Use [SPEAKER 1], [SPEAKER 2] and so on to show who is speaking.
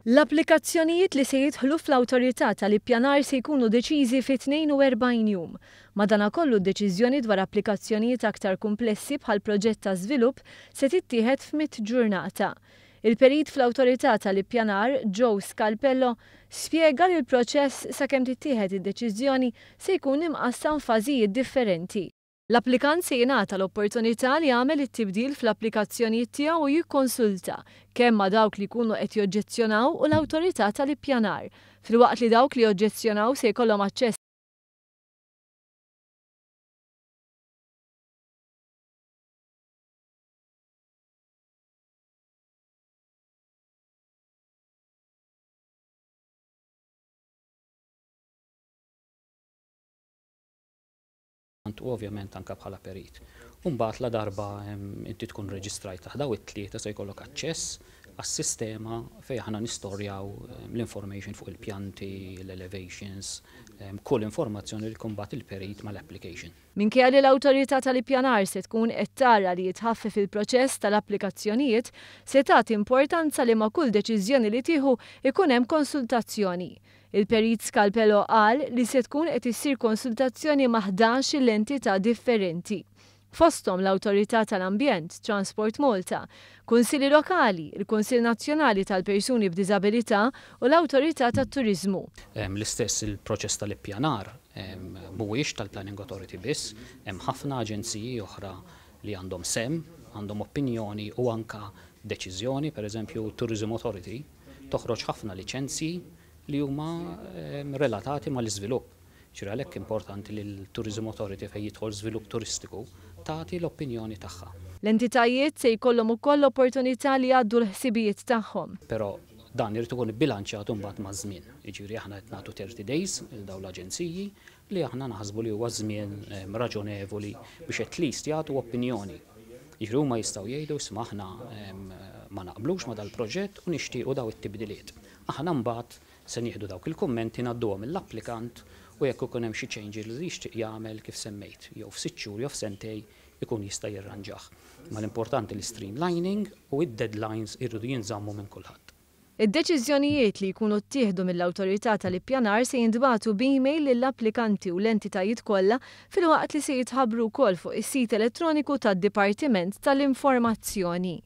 [SPEAKER 1] L-applikazzjonijiet li se jidħlu fl-Awtorità tal-Ippjanar se jkunu deċiżi fi 42 jum. Madanakollu d-deċiżjoni dwar applikazzjonijiet aktar kumplessi bħal proġett ta' żvilupp se tittieħed f'mitt ġurnata. Il-Perit fl-Awtorità tal-Ippjanar, Joe Scalpello, spjega li l-proċess sakemm tittieħed id-deċiżjoni se jkun imqassam f'fażijiet differenti. L-applikant se jingħata l-opportunità li jagħmel it-tibdil fl-applikazzjonijiet tiegħu u jikkonsulta kemm ma' dawk li jkunu qed joġġezzjonaw u l-Awtorità tal-Ippjanar, filwaqt li dawk li joġġezzjonaw se jkollhom aċċess
[SPEAKER 2] u ovvjament anke bħala perit. U mbagħad ladarba inti tkun reġistrajt taħt dawn it-tlieta se jkollok aċċess għas-sistema fejn aħna nistorjaw l-information fuq il-pjanti, l-elevations, kull informazzjoni li jkun bagħat il-perit mal-application.
[SPEAKER 1] Minkejja li l-Awtorità tal-Ippjanar se tkun qed tara li jitħaffef il-proċess tal-applikazzjonijiet, se tagħti importanza li ma' kull deċiżjoni li tieħu jkun hemm konsultazzjoni. Il-Perit Scalpello qal li se tkun qed issir konsultazzjoni ma' 11-il entità differenti. Fosthom l-Awtorità tal-Ambjent, Transport Malta, Kunsilli Lokali, il-Kunsill Nazzjonali tal-Persuni b'Diżabilità u l-Awtorità tat-Turiżmu.
[SPEAKER 2] L-istess il-proċess tal-ippjanar mhuwiex tal-Planning Authority biss, hemm ħafna aġenziji oħra li għandhom sehem, għandhom opinjoni u anke deċiżjoni, pereżempju Tourism Authority toħroġ ħafna liċenzji li huma relatati mal-iżvilupp. Ġifieri għalhekk importanti li l-Tourism Authority fejn jidħol żvilupp turistiku tagħti l-opinjoni tagħha.
[SPEAKER 1] L-entitajiet se jkollhom ukoll l-opportunità li jgħaddu l-ħsibijiet tagħhom.
[SPEAKER 2] Però dan irid ikun ibbilanċjat imbagħad maż-żmien. Jiġifieri aħna qed nagħtu 30 days lil dawn l-aġenziji li aħna naħsbu li huwa żmien raġonevoli biex at least jagħtu opinjoni. Jiġifieri huma jistgħu jgħidu isma' aħna ma naqblux ma' dal-proġett u nixtiequ dawn it-tibdiliet. Aħna mbagħad se nieħdu dawk il-kummenti ngħadduhom lill-applikant u jekk ikun hemm xi changes li jixtieq jagħmel kif semmejt, jew f'sitt xhur jew f'sentejn ikun jista' jirranġah. Imma l-importanti l-istreamlining u d-deadlines iridu jinżammu minn kulħadd.
[SPEAKER 1] Id-deċiżjonijiet li jkunu ttieħdu mill-Awtorità tal-Ippjanar se jintbagħtu b'email lill-applikanti u l-entitajiet kollha filwaqt li se jitħabbru wkoll fuq is-sit elettroniku tad-Dipartiment tal-Informazzjoni.